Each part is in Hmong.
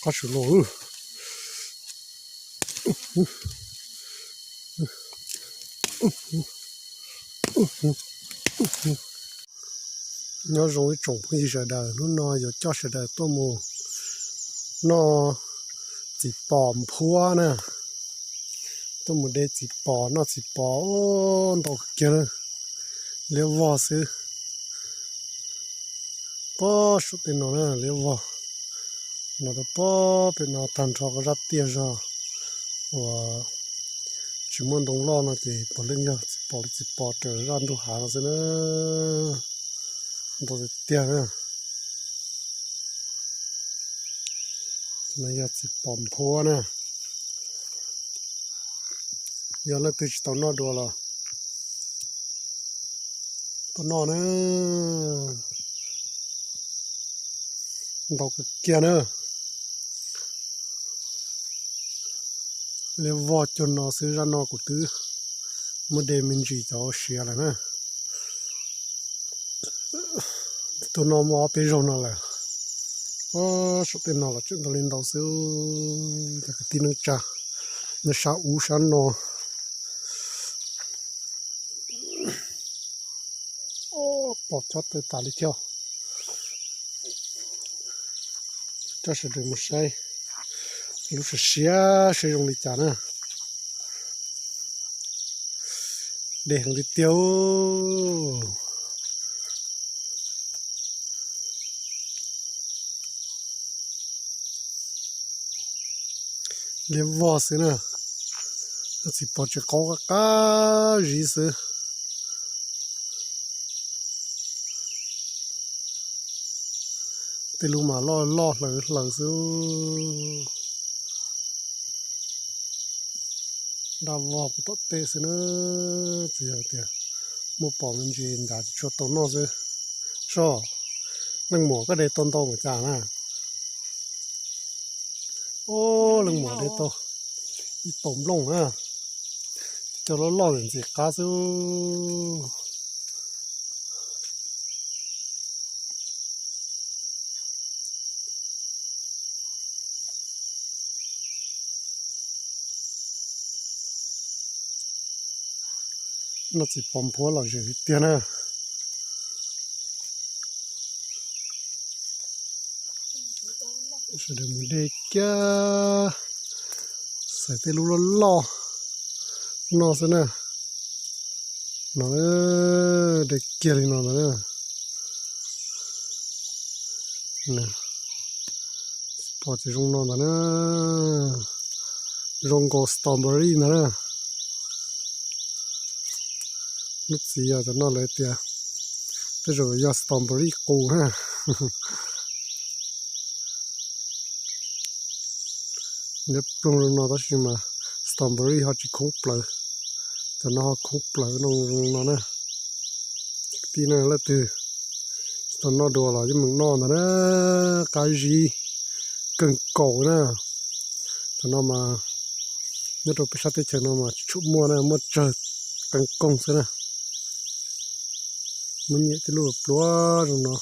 Qab su los. Nyob zoo ib tsoom phooj ywg sawv daws, hnub no yuav coj sawv daws tuaj mus noj txiv pos nphuab na. Tuaj mus de txiv pos, noj txiv pos, ntau kawg kiag na. Liab vog xwb. Pob saum tej no na, liab vog. No rau pob pem no tag nrho zaj tiaj zog uas tsis muaj ntoo loj no ces puav leej yog txiv pos li txiv pos raws zaj ntug hav no xwb na. Ntau tiag tiag na. No yog txiv pos nphuab na. Yog leej twg tsis tau noj dua los tuaj noj na. Ntau kawg kiag na. Liab vog cuag no xwb, zaj no kuv twb muab de me ntsis cov siav lawm na. Tus no muaj ob peb zaug no lawm. Saum tej no los tseem ntau li ntau xwb. Cov kwv tij neej tsa nyob sab ub sab no. Pom chob tawg tas li thiab. Coj sawv daws mus saib lub siav siav saib zoo li cas na. De heev li tiag. Liab vog xwb na. Txiv pos tsis qaub qab qab zib xwb. Tej lub mas loj loj hlaws hlaws xwb. Daj vog puag tom tej xwb na. Tsuas yog tias muaj pos me ntsis ncav tsis tshua tau noj xwb. Soj, leej muam koj de tau ntau npaum cas na? Ub, leej muam de tau ib taus nplooj na. Cov loj loj ntxim qab xwb. Noj txiv pos nphuab lom zem li tiag na. Sawv daws mus de kiag, xaiv tej lub loj loj noj xwb na. No, de kiag li no ntag na. Pos ces zoo no ntag na. Zoo nkaus strawberry ntag na. Lub txiv yog cov no lawv tias tej zaum yog strawberry qus na. Liab ploog zoo no tab sis mas strawberry ho tsis khoob plawv. Cov no ho khoob plawv no zoo no na. Kwv tij neej tsa leej twg tsis tau noj dua los yeej meem noj ntag na. Qab zib kawg nkaus na. Cov no mas nyob rau peb sab teb chaws no mas tsis tshua muaj na, muaj tsawg qee koog xwb na. Muaj nyem tej lub pluav zoo no,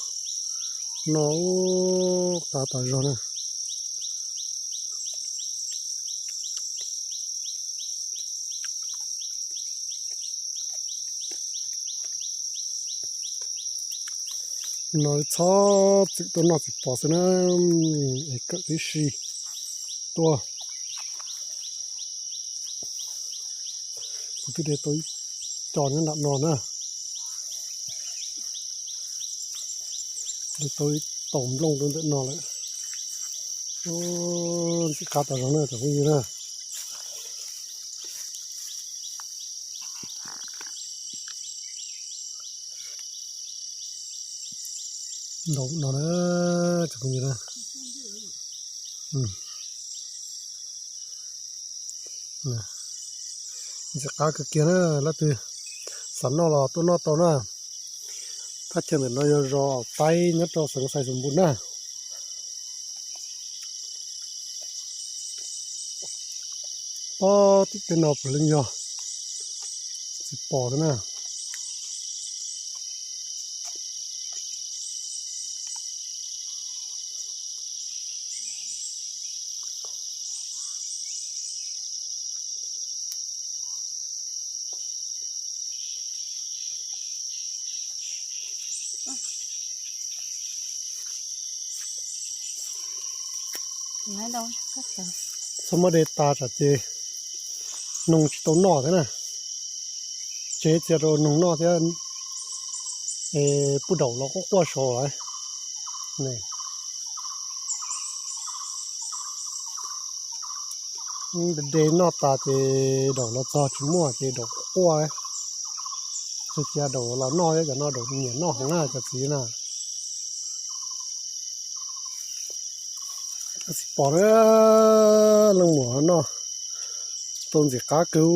noj ub qab tas zog na. No txhob txwm tuaj noj txiv pos xwb na, es kawm tib si tuaj. Kuv twb de tau ib co nyob nram no na. De tau ib taus nplooj rau ntawm no lawm. Ntxim qab tas zog na cov phooj ywg na. Ntau no na cov phooj ywg na. Ntxim qab kawg kiag na, leej twg xav noj los tuaj noj tau na. Thaj chaw ntawm no yog zos Taib nyob rau xeev Xais Xus Npus na. Pob tim tej no puav leej yog txiv pos na. Txhob muab de tas tsam ces noog tsis tau noj thiab na. Tsev txias rau noog noj thiab, puj daum los quaj quaj saud lawm. De noj tas ces daum los txog tsis muaj ces daum quaj. Txhua cia daum los noj thiab, cov no daum nyiam noj heev na cov txiv na. Txiv pom na, leej muam noj tau ntxim qab kawg.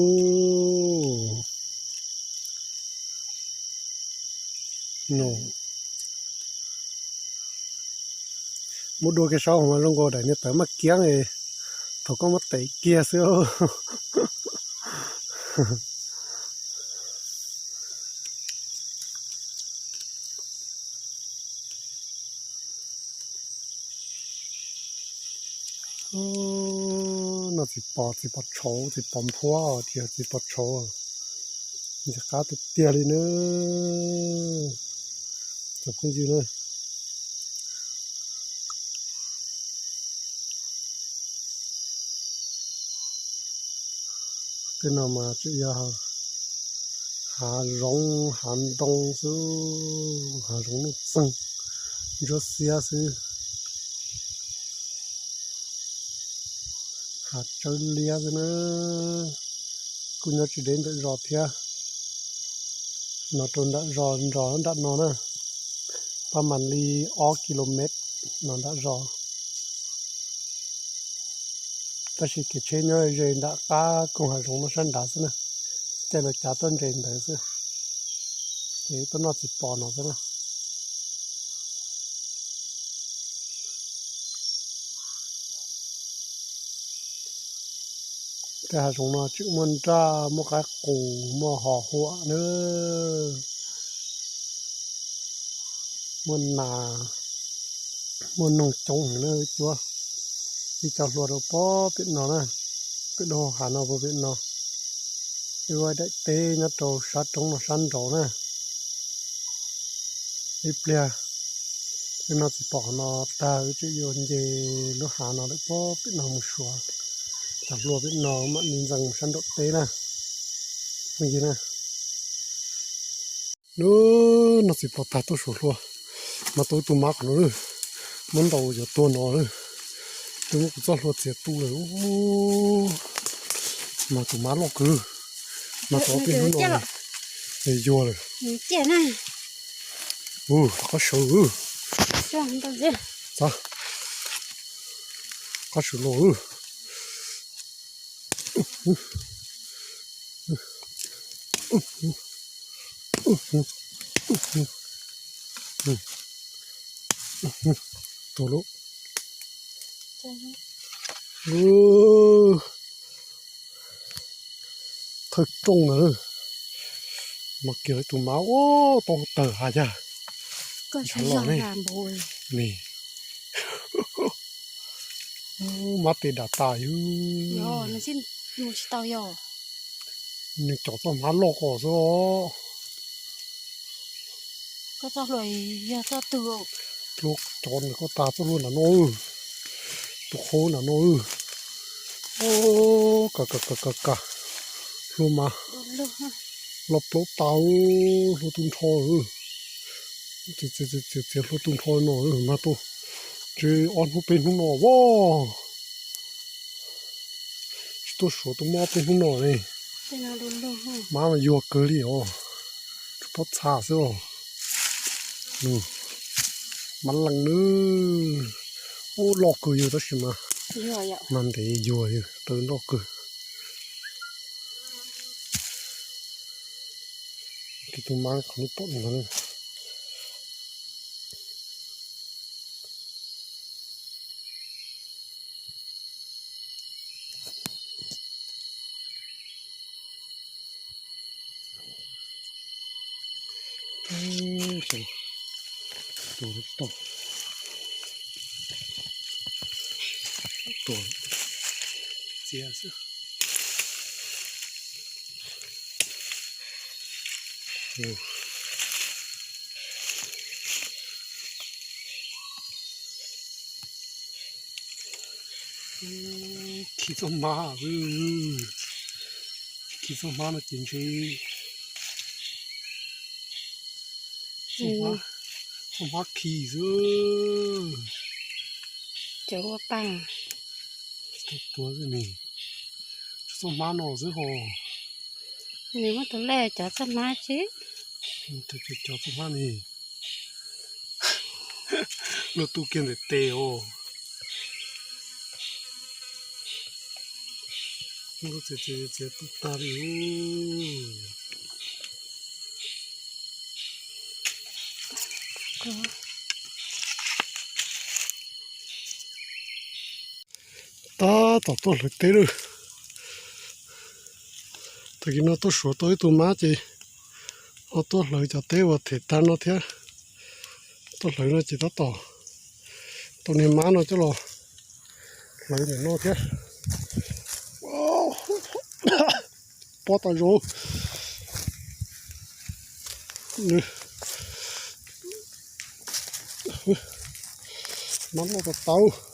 Muab dua kiag saub hauv mas zoo nkaus daim niag tawv maj kiab, thaum koj muab tev kiag xwb. Noj txiv pos, txiv pos tshauv, txiv pos nphuab, tsis yog txiv pos tshauv. Ntxim qab tiag tiag li na, cov phooj ywg na. Tej no mas tseem yog hav zoov hav ntoo xwb, hav zoov nuj txeeg ntsuab xiab xwb, hav tsawb liab xwb na. Kuj nyob tsis deb ntawm zos thiab, no rau nram zos nrog nram no na, pab mas li ob ki lo mev no nram zos. Tab sis kev tsheb nyob ze nram qab koog hav zoov no sab nrad xwb na, caij lawv cav tuaj nres ntawd xwb, ces tuaj noj txiv pos no xwb na. Tej hav zoov no tseem muaj nraj, muaj qaib qus, muaj hos huam na, muaj nas, muaj noog coob heev na cuab. Ib co hlua rau pem no na, pem dau hav no puag pem no. Wb ua daim teb nyob rau sab roob no sab nraud na. Ib pliag wb noj txiv pos no tag wb tseem yuav nce lub hav no lawm puag pem no mus suav. Cov hlua pem no mam li ntxees mus sab nraum teb na. Phooj ywg na, noj txiv pos tag tuaj suav hlua, mas tau tus mab qhov no lawm, muab ntaus yuav tuag no lawm. Twb muab kuv txoj hlua txiav tu lawm. Mas tus mab loj kawg, mas tau peb hnub no yuag lawm. Ub, qab saud, qab saud los. Tuag lawm. Thawj rooj na, mas kiag tus mab ua tau tawg hav yag. Ntshav los ne. Mab tes dam tas yug. Nws cov txoj hmab loj ko xwb. Cov nws koj tas txoj hlua nram no, tus qhov nram no. Ka ka ka ka ka, hlua mas loj plaub tas, hlua tu nrho. Txiav hlua tu nrho no mas tau tsev ob hnub peb hnub no as. Tsis tuaj suav tau muaj ob peb hnub no ne. Mab mas yuag kawg li os, tsuas pob txha xwb os. Mab leej nawb, ub loj kawg yug tab sis mas, mas ntev yuag yog tawv loj kawg. Tus mab qhov no pom ntag. Tua tau, tua txias xwb. Khi txoj hmab xwb, khi txoj hmab no ces ntshe txoj hmab khi xwb. Cov ua pa tuav xwb ne, txoj hmab no xwb ho. Nws muab tus lej cov txoj hmab xwb. Cov txoj hmab ne, luag tu kiag ntawm tes os. Txiav txiav txiav tu tag li. Tab tom tuaj hlawv teb lawm. Tag kis no tuaj suav tau ib tug mab ces ho tuaj hlawv cov teb uas them tag no thiab. Tuaj hlawv no ces tab tom tau niag mab no coj los hlawv ntawm no thiab. Pob tas zog. Mab loj tas tas.